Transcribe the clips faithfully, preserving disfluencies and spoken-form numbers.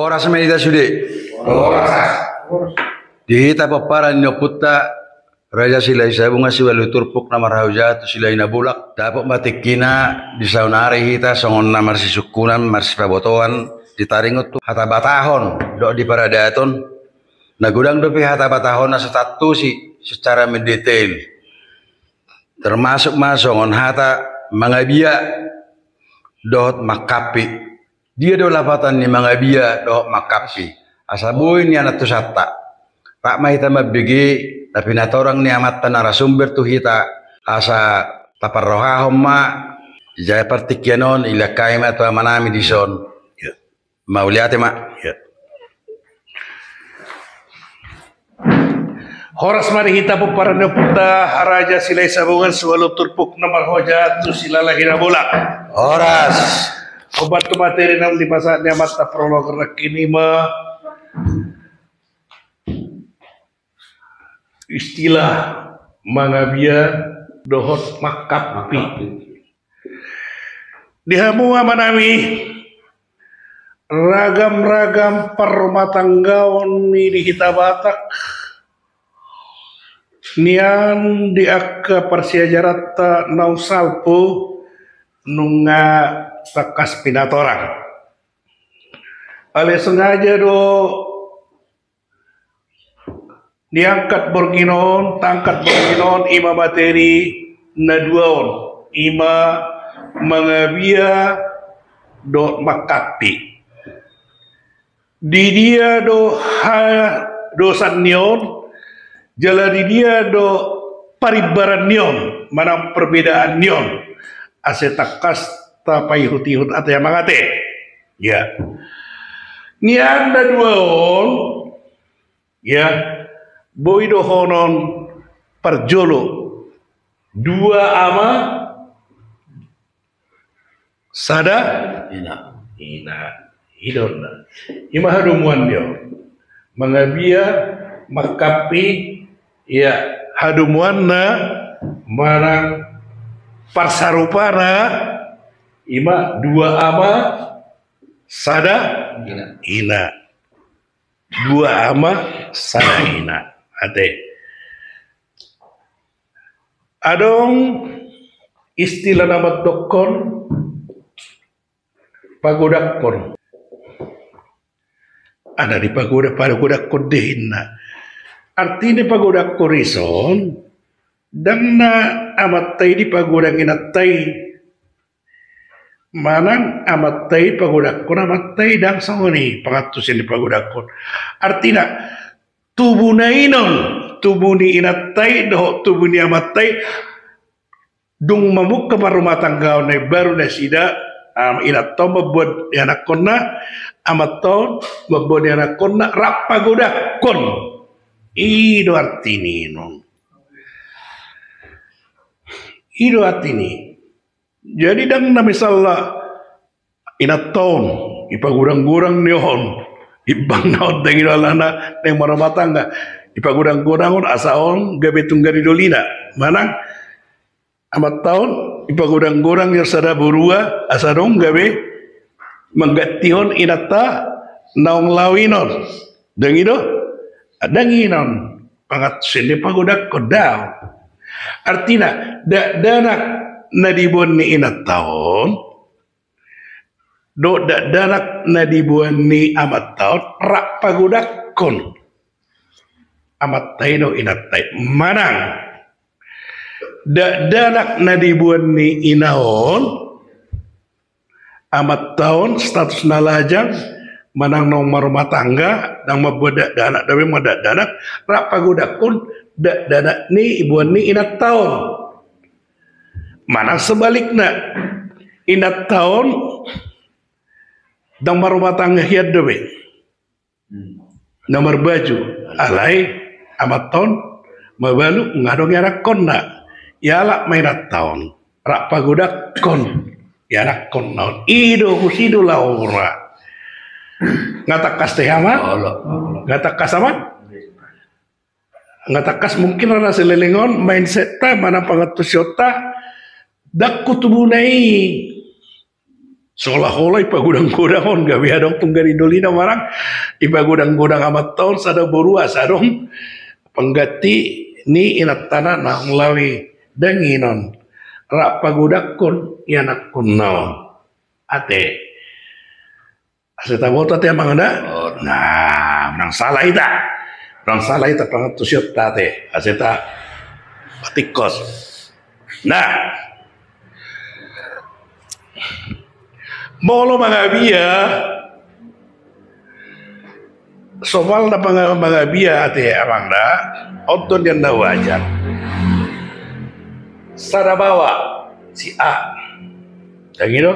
Horas ma di hita sude. Di hita pomparan ni ompunta Raja Silahisabungan siualu turpuk na marhaojahan tu Silalahi Nabolak, dapot ma tingkina di saonari hita songon na marsisungkunan, marsipabotoan, di taringot tu hatabatahon dohot di paradaton. Na godang dope hatabatahon na so taantusi secara mendetail. Termasuk ma songon hata mangabia dohot mangkampi. Dia do lapatan ni mangabia dohot mangkampi? Asa boi nian antusanta. Rap ma hita mambege na pinatorang ni amanta narasumber tu hita, asa taparrohahon ma, jala partingkian on dilehon hami ma tu amanami dison. Mauliate ma. Horas ma di hita pomparan ni ompunta Raja Silahisabungan siualu turpuk na marhaojahan tu Silalahi Nabolak. Horas. Hombar tu materi naung dipasahat ni amanta prolog nangkin, i ma istilah mangabia dohot mangkampi. Di hamu amanami, ragam-ragam parrumatanggaon ni di hita Batak nian di angka parsiajaranta naung salpu nunga tangkas pinatorang. Alai sengaja do diangkat borngin on, taangkat borngin on, i ma materi na dua on, i ma mangabia dohot mangkampi. Di dia do hadosan ni on, jala di dia do parimbaran ni on, manang perbedaan ni on, asa tangkas tapaihut-ihut ate amang ate. Ya. Nian na dua on, ya, boi dohonon parjolo, dua ama sada ina. Ina. I do na. I ma hadomuan ni on. Mangabia, mangkampi, ya, hadomuanna manang parsarupana, i ma dua ama sada ina. Dua ama sada ina. Ate. Adong istilah na mandokkon pagodakkon. Aha dipagoda, pagodakkon do inna. Artina pagodakkon i son, ndang na amanta i dipagodang inanta i. Manang amanta i pagodakkon amanta i, ndang songon i pangantusion ni pagodakkon. Artina, tubuna i non, tubu ni inanta i dohot tubu ni amanta i, dung mamungka parrumatanggaon na imbaru nasida, am, inanta on mamboan ianakkonna, amanta on mamboan ianakkonna, rap pagodakkon. I do artina i non. I do artina i. Jadi ndang na misalna inanta on, ipagodang-godang ni on, imbangna on, ndang i do alana naeng marrumatangga, ipagodang-godang on asa on gabe tung gabe dolina. Manang amanta on ipagodang-godang i sada borua asa dung gabe manggantihon inanta naung laho i non. Ndang i do? Ndang i non pangantusion ni pagodakkon, daong. Artina, dakdanak na diboan ni inanta on dohot dakdanak na diboan ni amanta on rap pagodakkon amanta i dohot inanta i. Manang dakdanak na diboan ni ina on, amanta on statusna lajang, manang naung marrumatangga, ndang mamboan dakdanak, dope mamboan dakdanak, rap pagodakkon dakdanak na diboan ni inanta on. Manang sebalikna, inanta on ndang marrumatangga hian dope, na marbaju, alai amanta on mabalu, nunga adong ianakkonna. Ialap ma inanta on, rap pagodakkon ianakkonna on. I do, husi do laona. Nga tangkas, te ama? Nga tangkas, ama? Nga tangkas. Mungkin rasa leleng on mindset-ta manang pangantusionta, ndang tu tubuna i Seolah-olah ipagodang-godang on, gabe adong tung gari dolina manang ipagodang-godang amanta on sada boru asa adong pengganti ni inantana naung laho i. Dang i non rap pagodangkon ianakkonna on. Ate. Asa taboto ate amang da? Nah, unang sala hita. Unang sala hita pangantusionta ate. Asa hita patingkos. Nah. Molo mangabia, somalna mangabia ate amang da, on do nian na wajar. Sada baoa si A. Dang i do?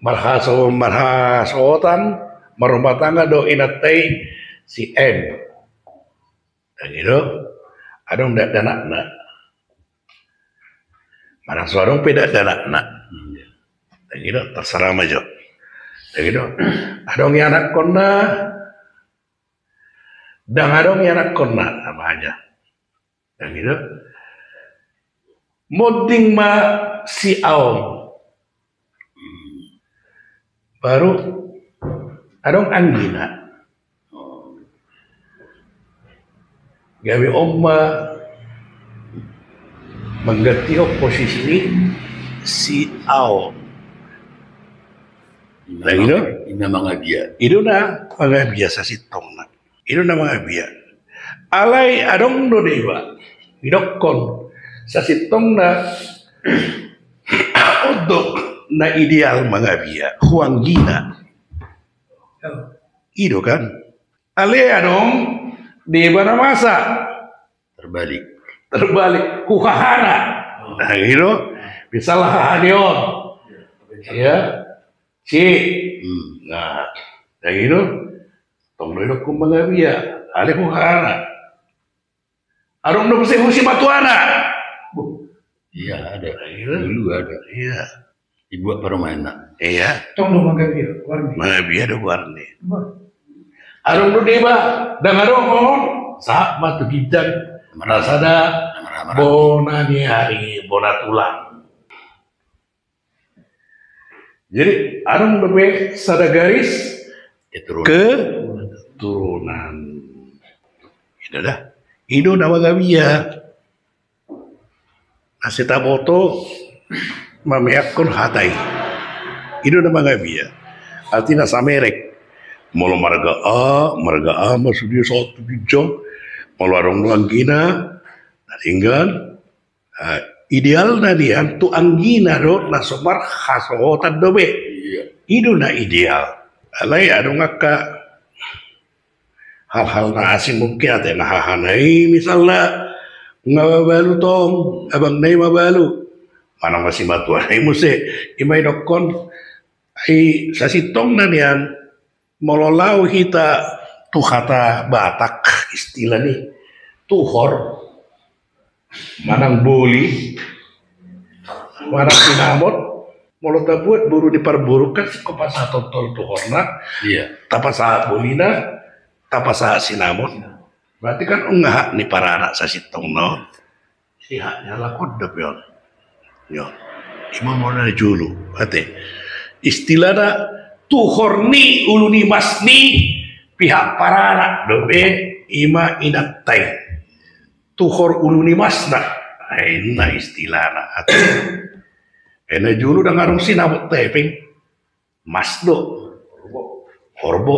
Marhaso, marhasohotan, marrumah tangga do inanta i si M. Dang i do? Adong dakdanakna. Manang so adong pe dakdanakna. Dang i do, terserah ma jo. Dang i do? Adong ianakkonna. Dang adong ianakkonna, sama aja. Dang i do? Monding ma si A on. Baru adong anggina. Gabe on ma mangganti posisi ni si A on. Dang i do? I na mangabia. I do na mangabia sasintongna. I do na mangabia. Alai adong do deba didokkon sasintongna on do na ideal mangabia, hu anggina. I do kan? Alai adong deba na masa. Terbalik. Terbalik. Hu hahana. Nah, i do. Misalna haha ni on. Ya. Si. Hmm. Nah, dang i do? Tong do didokkon mangabia. Alai hu hahana. Adong do muse hu simatuana. Iya, ada. Iya. Dulu ada. Iya. Dibuat parumaenna. Iya. Tong do mangabia goarni. Mangabia do goarni. Bah. Adong do deba, dang adong on. Sahat ma tu ginjang. Marasa da. Marasa. Bona ni ari, bona tulang. Jadi adong dope sada garis keturunan. Keturunan. I do da. I do na mangabia. Asa taboto mameakkon hata i. I do na mangabia. Artina samerek. Molo marga A, marga A ma sude sahat tu ginjang. Molo adong do anggina, na denggan. Ah, idealna nian tu anggina do na so marhasohotan dope. Iya. I do na ideal. Alai adong angka hal-hal na asing mungkin ate, na hahana i misalna nga mabalu tong, abangna i mabalu. Manang ma simatuana i muse, i ma didokkon. Ai sasintongna nian, molo laho hita tu hata Batak, istilah ni tuhor, manang boli, manang sinamot, molo tabuat boru ni parboru kan singkop pasahathon tuhorna, iya, tapasahat bolina, tapasahat sinamot. Berarti kan nunga hak ni paranak sasintongna on. Sihat ni halak on dope on. Yo. I ma molo na jolo, ate. Istilahna tuhor ni ulu ni mas ni pihak paranak dope i ma inanta i. Tuhor ulu ni masna. Ai na istilahna, ate. Ai na jolo dang adong sinamot hepeng. Mas do. Horbo. Horbo.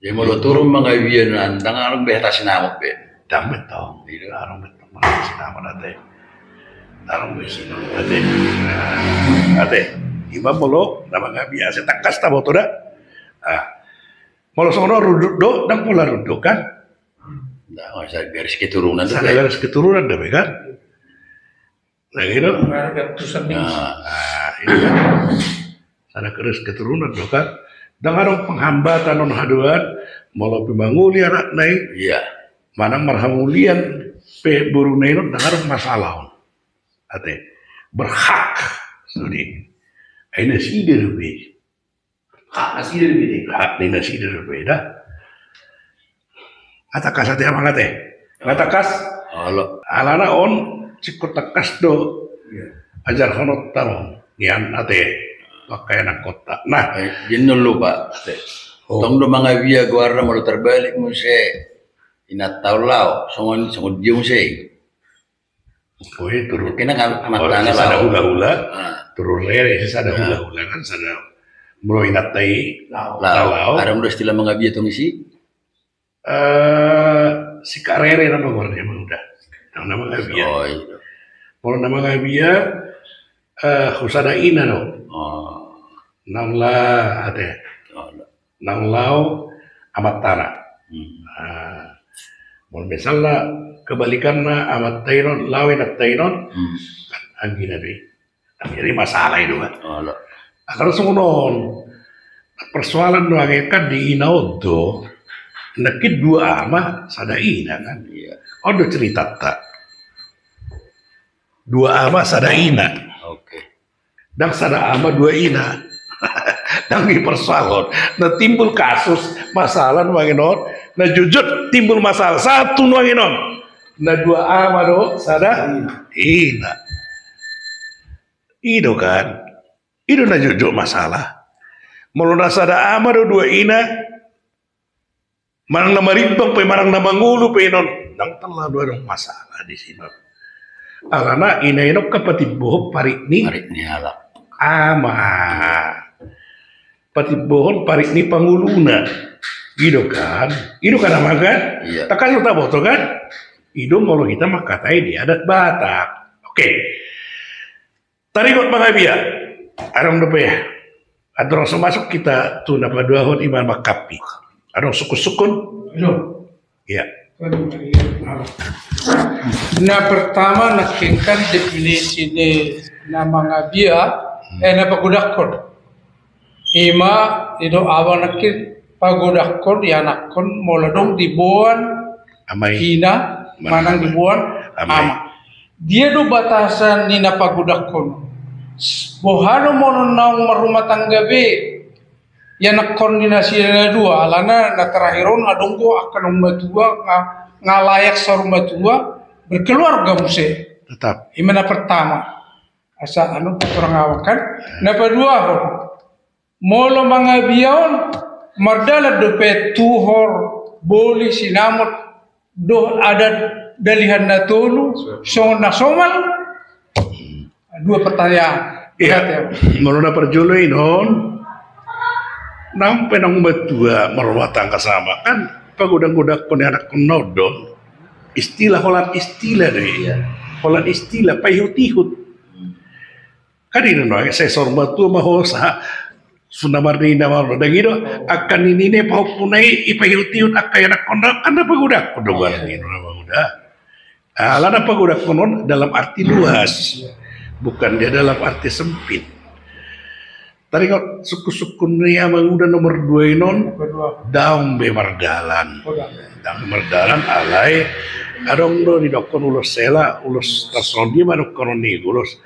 Jadi molo turun mangabia nuaeng dang adong be hata sinamot be. Dang be tong. Dang adong be tong hata sinamot ate. Dang adong be sinamot ate. Ate. I ma molo na mangabia asa tangkas taboto da. Ah. Molo songon on rundut do, dang pola rundut kan? Dang, sada garis keturunan do be. Sada garis keturunan do be kan? Nah, gitu. Marga tusan ni. Nah, nah, iya. Sada garis keturunan do kan. Dang adong penghambatan on haduan, molo pe mangoli anakna i. Iya. Manang marhamulian pe boruna i on, dang adong masalah on. Ate, berhak sude. Ai nasida dope. Hak nasida dope. Hak ni nasida dope da. Nga tangkas ate amang ate. Nga tangkas. Olo. Alana on singkop tangkas do. Iya. Ajarhononta on nian ate. pangkaenan kota. Nah, eh, jangan lupa. Tong do mangabia goarna molo tarbalik muse. Inanta on laho, songon, songon dia muse. Oi, turun. Kena kan anak tanah sada hula-hula, turun rere, sada hula-hula kan, sada molo inanta i laho. Adong do istilah mangabia tong isi. Eh, sikarere nama goarna, emang udah. Nang nama ngabia. Oh, iya. Molo nama ngabia, eh, husada ina do. Oh. Nang la ate. Oh, nang laho amantana. Hmm. Ah, molo misalna kebalikanna amanta inon, laho inanta inon, hmm, kan anggina do i. Jadi masalah itu kan. Olo. Nah, kalau songon on, persoalan do angka di ina on do, nangkin dua ama sada ina kan. Iya. On do ceritata. Dua ama sada ina. Oke. Ndang sada ama dua ina. Ndang dipersoalhon. Nah, timbul kasus masalah nuaeng on. Nah, jujut timbul masalah satu nuaeng on. Nah, dua ama do sada ina. I do kan. I do na jujut masalah. Molo na sada ama do dua ina, manang na marimbang pe, manang na mangolu pe inon, ndang terlalu adong masalah di sinon. Alana ina inon kan patimbohon parit ni, parit ni halak. Ama. Patimbohon parit ni pangoluna. I do kan? I do kan, ama kan? Iya. Takkan lu taboto kan? I do molo hita mangkatai di adat Batak. Oke. Taringot mangabia. Adong dope. Andorang so masuk hita tu na paduahon, ima mangkapi. Adong sungkun-sungkun? Adong. Iya. Na pertama, nangkin kan definisi ni na mangabia, eh, na pagodakkon. Ima, i do, ama nangkin pagodakkon ianakkon molo adong diboan ina, manang diboan ama. Dia do batasan ni na pagodakkon. Boha do molo naung marrumah tangga be ianakkon ni nasida na dua, alana na terakhir on adong do angka naung matua, nga, nga layak sarumah tua, berkeluarga muse. Tetap. Ima na pertama. Asa anu, patorang awak kan. Na paduahon, molo mangabia on, mardalan dope tuhor, boli, sinamot, dohot adat Dalihan Na Tolu, songon na somal? Dua pertanyaan. Iya. Molo na parjolo inon, naung pe naung matua marrumah tangga sama kan, pagodak-godakkon ianakkon na on do. Istilah, holan istilah do i. Iya. Holan istilah, paihut-ihut. Kan i do, sai saur matua ma ho, sai sun na marnini na marnono. Ndang i do, angka ninina, pahompuna i, ipaihut-ihut angka ianakkonna, kan na pagodakkon do barang i do na pagoda. Alana pagodakkon on dalam arti luas, bukan dia dalam arti sempit. Taringot sungkun-sungkun ni amanguda nomor dua inon, daong be mardalan. Daong be mardalan, alai adong do didokkon ulos hela, ulos tarsongon dia ma dohonon ni ulos,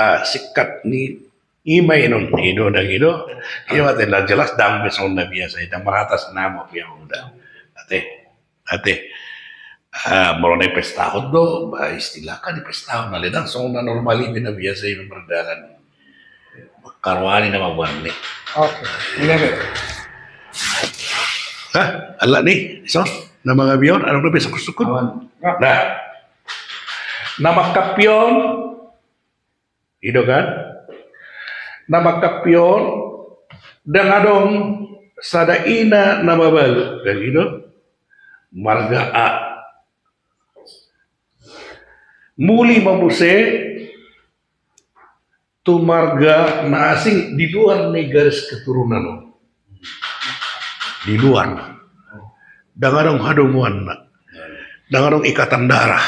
ah, singkat ni ima inon, i do, ndang i do. Ima ate, na jelas daong be songon na biasa, ndang marhatas nama pe amanguda. Ate, ate. Ah, molo na dipestahon do, ba, istilah kan dipestahon, alai ndang songon na normal i be na biasa i mardalan. Karohani nama buan ni. Oke, iya be. Hah? Ala ni, so, na mangabia on, adong dope sungkun-sungkun? Aman. Nah. Na mangkapi on, i do kan? Na mangkapi on, ndang adong sada ina na mabalu, kan i do? Marga A. Muli ma muse tu marga na asing di luar ni garis keturunan on. Di luar. Ndang adong hadomuanna. Ndang adong ikatan darah.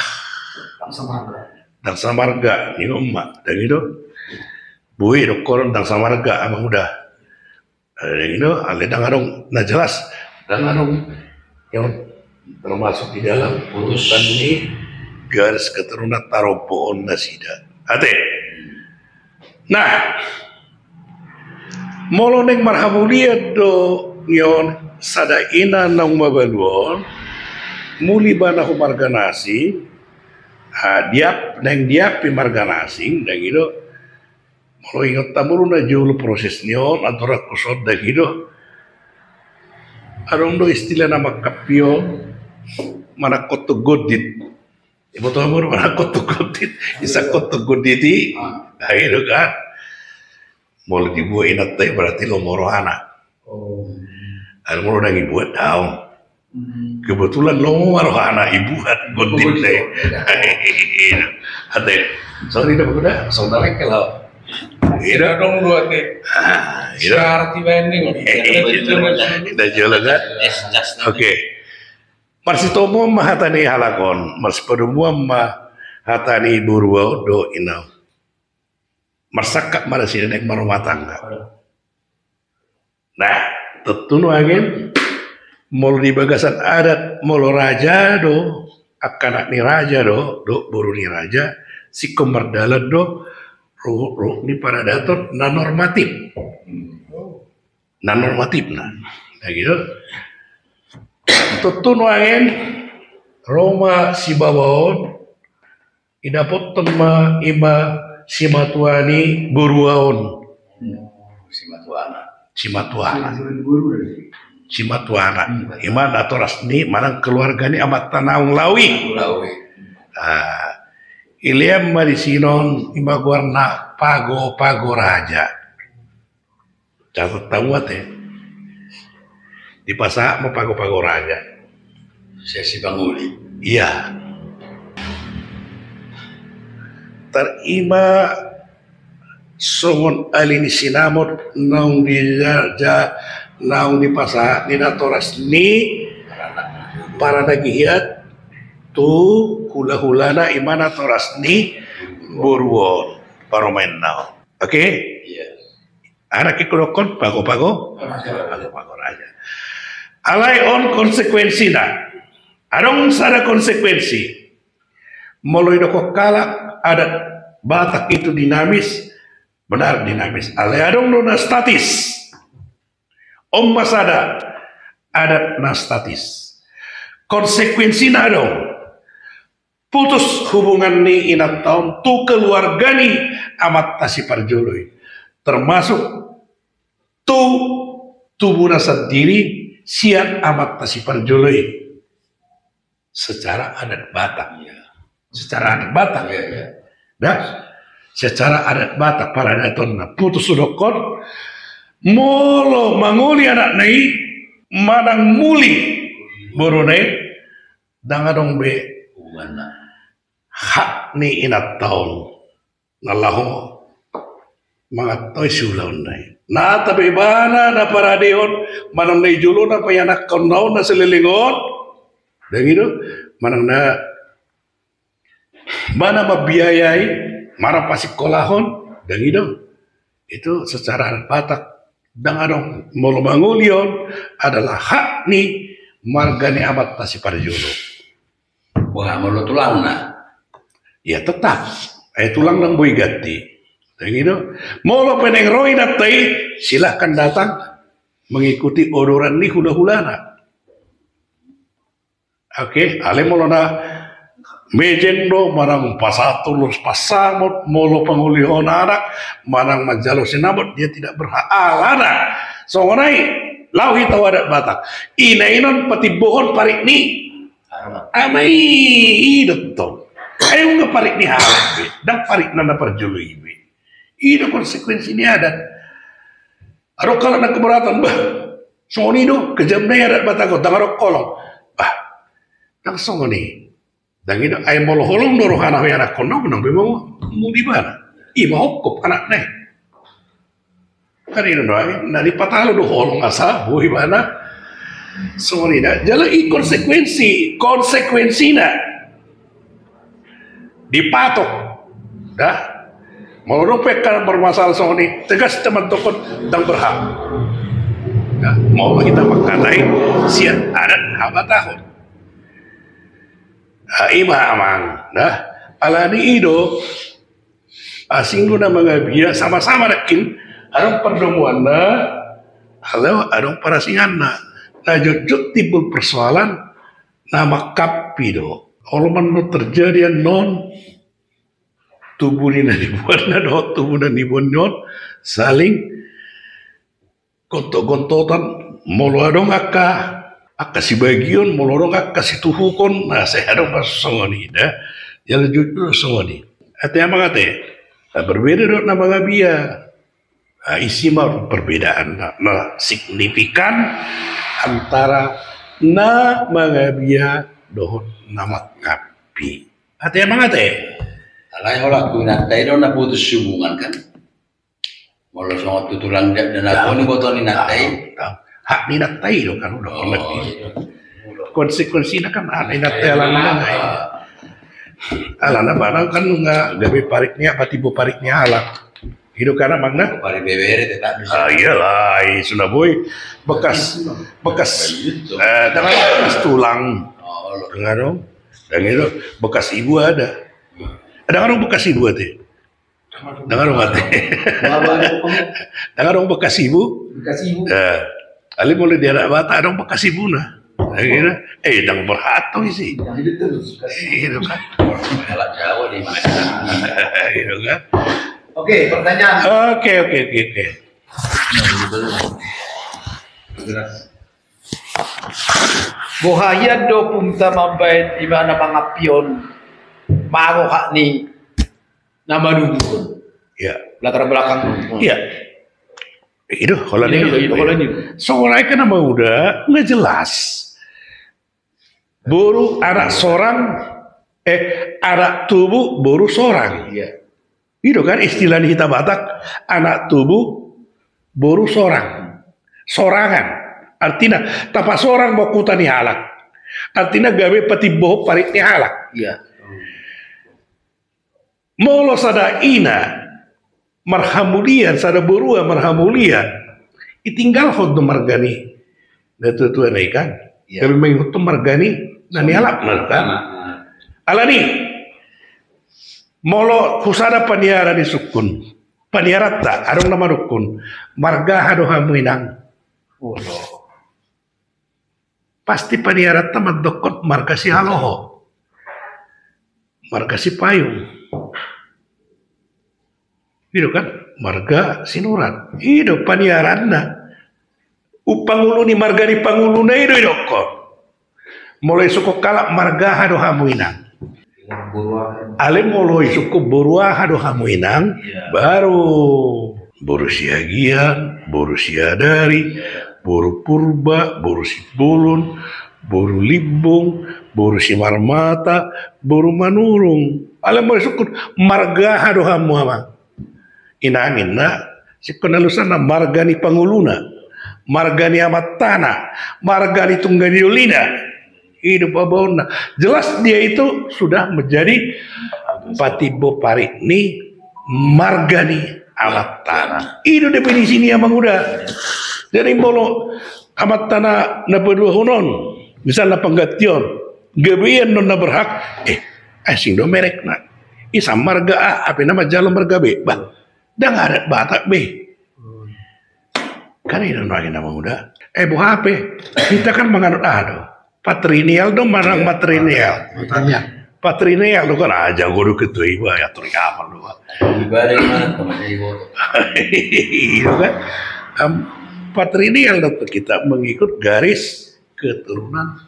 Ndang samarga. Ndang samarga, ninna ma, ndang i do. Boi dohonon ndang samarga, amanguda. Ndang i do, alai ndang adong, na jelas, ndang adong yang termasuk di dalam urusan ni garis keturunan tarombo on nasida. Ate. Nah, molo naeng marhamulian do nion sada ina naung mabalu on, muli ibana tu marga na asing, ah, diap, naeng diapi marga na asing, ndang i do, Molo ingot hamu na jolo proses ni on, aturan khusus on dang i do. Adong do istilah na mangkapi on, manangkok tu gondit. Iboto hamu do manangkok tu gondit, isangkok tu gondit i. Ah. Nah, i do kan. Molo dibuat inanta i berarti lomo rohana. Oh. Alai molo dang ibuat daong. Hmm. Kebetulan lomo ma rohana ibuat gondit i. Gondit. Ate, songon i do, songon na lengkel. Ida dong dua te. Ah, ida. Syarat ibaen ni. Ida jolo kan? Oke. Marsitomu ma hata ni halak on, marsipadomuan ma hata ni borua on dohot ina on. Marsangkap ma nasida naeng marumah tangga. Nah, tontu nuaeng, molo di bagasan adat, molo raja do, angka anak ni raja do, dohot boru ni raja, singkop mardalan do, ruhut-ruhut ni paradaton na normatif. Na normatif na. Nah, gitu. Tontu nuaeng, ro ma sibawa on, idapothon ma i ma simatua ni borua on. Oh, simatuana. Simatuana. Simatuana ni borua on. Simatuana. Hmm. I ma natoras ni manang keluarga ni amanta naung laho i. Laho i. Ah, ilean ma disi on, i ma goarna pago-pago raja. Catat hamu ate. Dipasahat ma pago-pago raja. Sian sipangoli. Iya. Tar i ma songon ali ni sinamot naung di ja-, ja-, naung dipasahat ni natoras ni paranak hiat tu hula-hulana, i ma natoras ni borua on, parumaenna on. Oke? Iya. Anak i hudokkon pago-pago. Pago-pago raja. Alai on konsekuensina. Adong sada konsekuensi. Molo idokkon halak adat Batak itu dinamis, benar dinamis. Alai adong do na statis. On ma sada adat na statis. Konsekuensina adong. Putus hubungan ni inanta on tu keluarga ni amanta siparjolo i. Termasuk tu tubuna sandiri sian amanta siparjolo i. Secara adat Batak. Iya. Secara adat Batak. Iya, iya. Nah, secara adat Batak paradatonna putus, hudokkon, molo mangoli anakna i manang muli boruna i, dang adong be hak ni inanta on na laho manganhon siulaonna i. Na tabe ibana na paradehon manang na i jolona paianakhonna on na saleleng on, dang i do, manang na ibana mambiayai, manang pasingkolahon, dang i do. Itu secara adat Batak dang adong. Molo mangoli on adalah hak ni marga ni amanta siparjolo. Wah, molo tulangna? Ya tetap. Eh, tulang dang boi ganti. Dang i do. Molo pe naeng ro inanta i, silahkan datang mengikuti odoran ni hula-hulana. Oke, alai molo na mejeng do, manang pasahat ulos pansamot, molo pangolihon anak, manang manjalo sinamot, dia tidak berhak. Alana songon i, laho hita tu adat Batak. Ina i non patimbohon parik ni ama i, i do tong. Ai nunga parik ni halak be, dang parik na na parjolo i be. I do konsekuensi ni adat. Adong halak na keberatan, bah, songon i do, kejamna i adat Batak on, dang adong holong. Bah, dang songon i. Dang i do, ai molo holong do rohana ianakhonna, unang be mangoli ibana. I ma hongkop anakna i. Kan i do, ai na dipatalo do holong asa boi ibana. Songon i da, jala i konsekuensi, konsekuensina. Dipatok. Dah. Molo dong pe angka bermasalah songon i, tegas teman tokon dang berhak. Nah, molo hita mangkatai sian adat habatahon. Ah, i ma amang, dah. Alani i do, asing do na mangabia, sama-sama nangkin, adong pardomuanna, alai adong parasinganna. Na jotjot timbul persoalan, na mangkapi do. Olo ma na terjadi annon, tubu ni na niboanna dohot tubu na niboanna on saling gontot-gontotan, molo adong angka, angka sibagion, molo adong angka situhukon, na sai adong ma songon i da. Jala jujur songon i. Ate amang ate, na berbeda dohot na mangabia. Nah, isi ma perbedaan na, na signifikan antara na mangabia dohot na mangabia. Ate amang ate. Alai holan tu inanta i do na putus hubungan kan. Molo songon tu tulang da, da na toni boto ni inanta i. Hak ni inanta i do kan udah. Konsekuensina kan hak ni inanta i alana. Alana barang kan nunga gabe parik ni, patibo parik ni halak. I do kan amang na? Parik bebere tetap bisa. Ah, iyalah, i suna boi bekas, bekas, eh, dengan bekas tulang. Dengan dong. Dan itu bekas ibu ada. Ada orang bekas ibu ada. Dang adong ate. Dang adong bekas ibu. Bekas ibu. Eh, alai molo di anak Batak adong bekas ibuna. Akhirna, eh, dang berhak tong isi. Gitu kan. Halak Jawa di mana? Gitu kan. Oke, pertanyaan. Oke, oke, oke, oke. Boha hian do punta mambaen ima na mangabia on, mago hak ni na manubu. Iya. Latar belakang. Iya. Itu holan i do. Holan i do. Soalnya kan nama udah nggak jelas. Boru anak sorang, eh, anak tubu boru sorang. Iya. I do kan istilah ni hita Batak, anak tubu boru sorang. Sorangan. Artina tapasorang ma huta ni halak. Artina gabe patimbo parik ni halak. Iya. Molo sada ina marhamulian, sada borua marhamulian, ditinggalhon do marga ni natuatuana i kan. Iya. Gabe mangihuthon marga ni na nialapna kan. Alani molo husada paniaran i sungkun, paniaranta adong na manungkun, marga aha do hamu inang? Pasti paniaranta mandokkon marga Sihaloho, marga Sipayung. I do kan, marga Sinurat. I do paniaranna. Umpangulu ni marga ni panguluna i do idokkon. Molo isungkun halak marga aha do hamu inang? Alai molo isungkun boru aha do hamu inang? Iya. Baru boru Siagian, boru Siadari, boru Purba, boru Simbolon, boru Limbong, boru Simarmata, boru Manurung. Alai molo isungkun marga aha do hamu amang? Inang inna, sungkun alusanna marga ni panguluna, marga ni amantana, marga ni tungga ni dolina. I do paboaonna. Jelas dia itu sudah menjadi patimbo parik ni marga ni amantana. I do definisi ni amang uda. Jadi molo amantana na paduahon on, misalna pangganti on, gabe ia non na berhak, eh, asing do merekna. Isa marga A, hape na manjalo marga B. Bah, dang adat Batak be. Kan i do nuaeng na manguda. Eh, boha pe? Hita kan manganut aha do? Patrilineal do manang matrilineal? Patrilineal. Patrilineal do kan, ah, jago do ketua iba, ya, atur i kapan do, Pak? Iba do i mana teman iba. I do kan. Em, patrilineal do kita mengikut garis keturunan.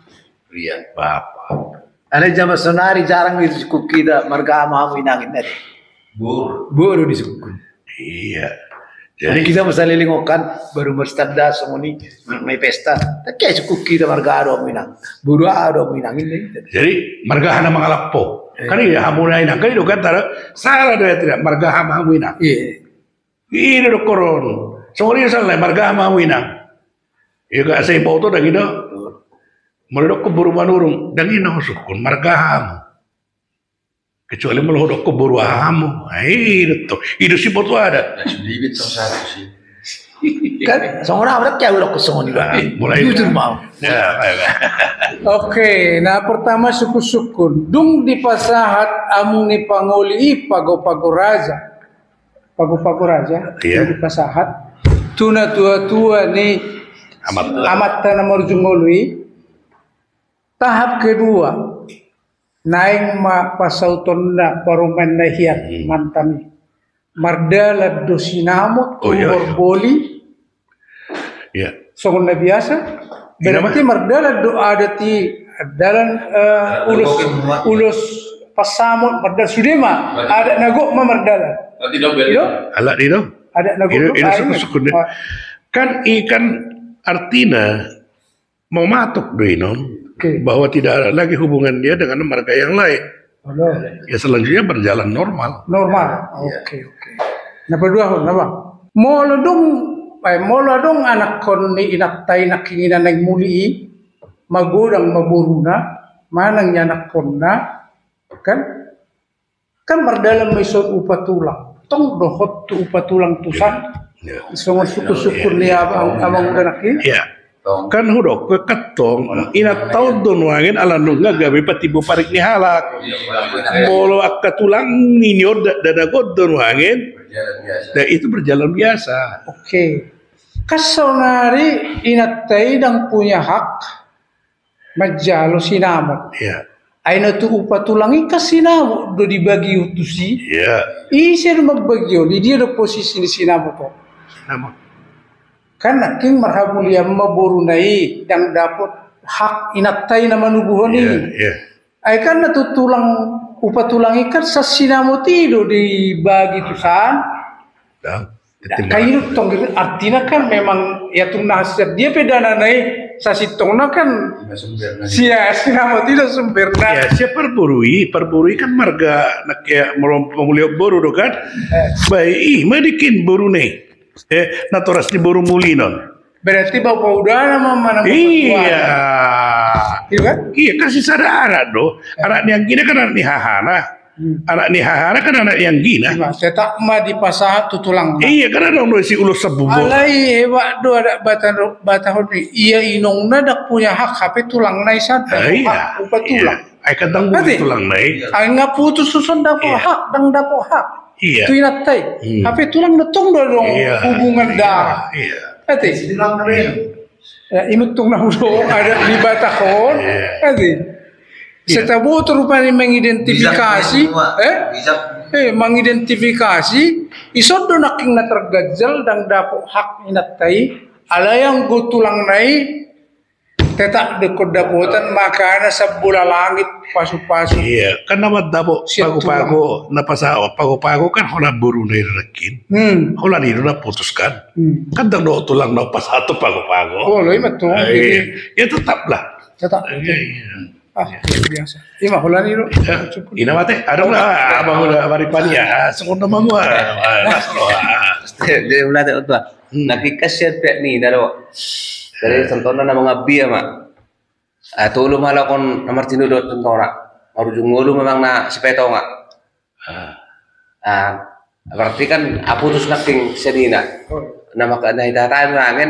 Iya, bapa. Alai zaman sonari jarang disungkun hita marga aha ma hamu inang inna. Boru. Boru disungkun. Iya. Jadi hita masa leleng on kan baru martanda songon i, manang na i pesta. Tapi isungkun hita marga aha do hamu inang. Boru aha do hamu inang inna. Jadi marga aha na mangalap ho. Iya. Kan i do hamu na inang, kan i do kan, tara salah do ya tidak, marga aha ma hamu inang. Iya. I do dohonon. Songon i salah, marga aha ma hamu inang. Iya, asa iboto dang i do. Molo dohonon boru Manurung, dang i na husungkun marga aha hamu. Kecuali molo dohonon boru aha hamu. Ah, i do tong. I do siboto adat. Kan songon aha, berarti au dohonon songon i. Ah, mulai. Jujur mau. Ya, baik, baik. Oke, na pertama sungkun-sungkun. Dung dipasahat amang ni pangoli i pago-pago raja. Pago-pago raja. Iya. Dung dipasahat tu natua-tua ni amanta na marujung ngolu i. Tahap kedua, Naeng ma pasautonna parumaen na hian mantan i. Mardalan do sinamot tu horboli. Songon na biasa. Berarti mardalan do adat i, dalan ulos, ulos pansamot mardalan sude ma. Adat na gok ma mardalan. Alat i do. Adat na gok do. Kan i kan artina mamatok do inon bahwa tidak ada lagi hubungan dia dengan marga yang lain. Ya selanjutnya berjalan normal. Normal. Oke, oke. Na paduahon na bang. Molo dung, eh, molo adong anakkon ni inanta i nangkin i na naeng muli i, magodang ma boruna manang ianakkonna, kan? Kan mardalan ma ison upa tulang. Tong dohot tu upa tulang tusan. Songon sungkun-sungkun ni abang, abang uda nangkin. Kan hudok kan tong inanta on do nuaeng ala nunga gabe patimbo parik ni halak. Molo angka tulang ni on da, da, da, on do nuaeng. Dan itu berjalan biasa. Oke. Kan saonari inanta i ndang punya hak manjalo sinamot. Ai na tu upa tulang i kan sinamot do dibagi tusi. Ise do mambagi on, di dia do posisi ni sinamot on? Kan nangkin marhamulian ma boruna i, ndang dapot hak inanta i na manubuhon i. Ai kan na tu tulang, upa tulang i kan sasinamot i do dibagi tusan. Kaiduk tong artina kan memang ya tung na sian dia pe dana na i sasintongna kan. Sia sinamot i do sumberna. Ya sia parboru i, parboru i kan marga na kea molo pamulion boru do kan. Bae i ma dikin boru na i. Eh, natoras ni boru muli non. Berarti bapak udana ma mana. Iya. Iya kan? Iya kan sisada anak do. Anak ni anggina kan anak ni hahana. Anak ni hahana kan anak ni anggina. Tetap ma dipasahat tu tulang. Iya kan ada ulos si ulos sabubo. Alai hebat do ada bata, bata hon ni. Iya inongna ndang punya hak hape tulang na i sada. Iya. Upa tulang. Ai kan ndang putus tulang na i. Ai nga putus tuson dapot hak, ndang dapot hak. Iya. Tu inanta i. Hape tulang na tong do adong hubungan darah. Iya. Ate. Ya, inut tong na hudo ada di Batak on. Ate. Setaboto rupani mengidentifikasi, eh? Eh, mengidentifikasi, ison do nangkin na terganjal ndang dapot hak inanta i, alai anggo tulang na i, tetap do ingkon dapotan, makana sambola langit pasu-pasu. Iya, kan na mandapot pago-pago, na pasahat pago-pago kan holan boru na i nangkin. Holan i do na putus kan. Kan ndang dohot tulang na pasahat tu pago-pago. Oh, lo ima tu. Iya, tetap lah. Tetap. Ah, biasa. Ima holan i do. Ina mate, adong lah abang uda maripani ya. Songon na mangua. Jadi udah tu. Nangkin kan sian pihak ni na do. Jadi contohna na mangambia ma. Ah, tolu ma halak on na martinodohon tentona. Marujung ngolu memang na sipetonga. Ah, berarti kan aputus nangkin senina. Na maka na hita tahu nangen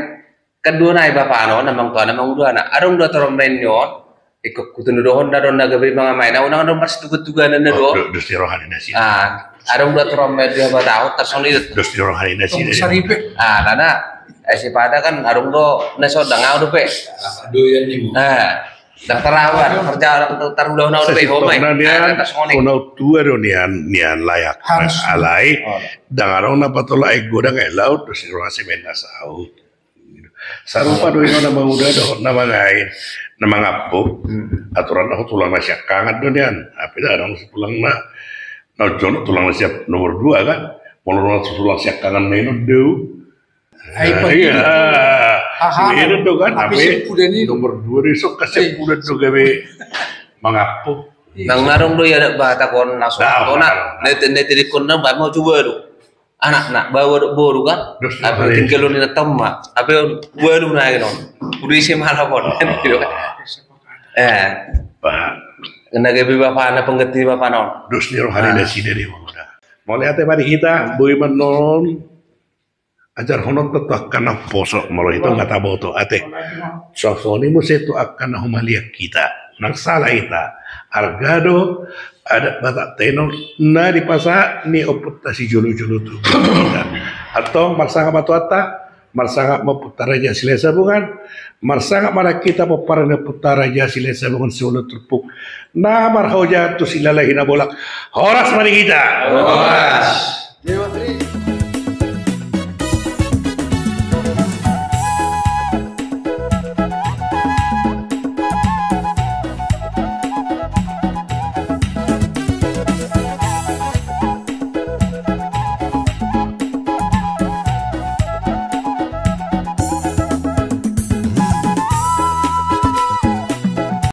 kan dua nai bapana on, na mangtua na mangudana. Adong do aturan main ni on. Ikut kutinodohon na do na gabe mangamaina unang do marsitugan-tuganan na do. Dos ni rohani na sida. Ah, adong do aturan main di habatahon tarsongon i. Dos ni rohani na sida. Ah, nana. Eh, sipata kan adong do na so dang au dope. Doyan ni mu. Ah, dang tarawan kerja dang tarulahon au dope. Sasintongna nian, unang tua do nian, nian layak. Alai dang adong na patolak ai godang ai laut dos ni roha simen na saut. Sarupa do ino na manguda dohot na mangain, na mangampu. Aturan dohot tulang na siangkangan do nian. Hape dang adong tulang na, na jonok tulang na siap nomor dua kan. Molo tulang siangkangan na ino do. Ai, iya. Aha. Ino do kan, hape nomor dua do i so kasiampudan do gabe mangampu. Nang na adong do i adat Batak on langsung tona. Nete, nete dikon na ba mau coba do. Anakna, baoa dohot boru kan. Hape tinggal on inanta ma. Hape ualu na ino. Udah isi malam on. Eh. Na gabe bapana pengganti bapana on. Dos ni rohani nasida do i. Mauliate ma di hita, boi ma annon ajarhononta tu angka na umposo, molo hita nga taboto, ate. Songon i muse tu angka na humaliang hita, nang sala hita. Arga do adat Batakta i na dipasahat ni ompunta sijolo-jolo tu hita. Antong marsangap ma tu hita. Marsangap ma Ompunta Raja Silahisabungan. Marsangap ma nang hita pomparan ni Ompunta Raja Silahisabungan siulo turpuk na marhajat tu Silalahi Nabolak. Horas ma di hita. Horas.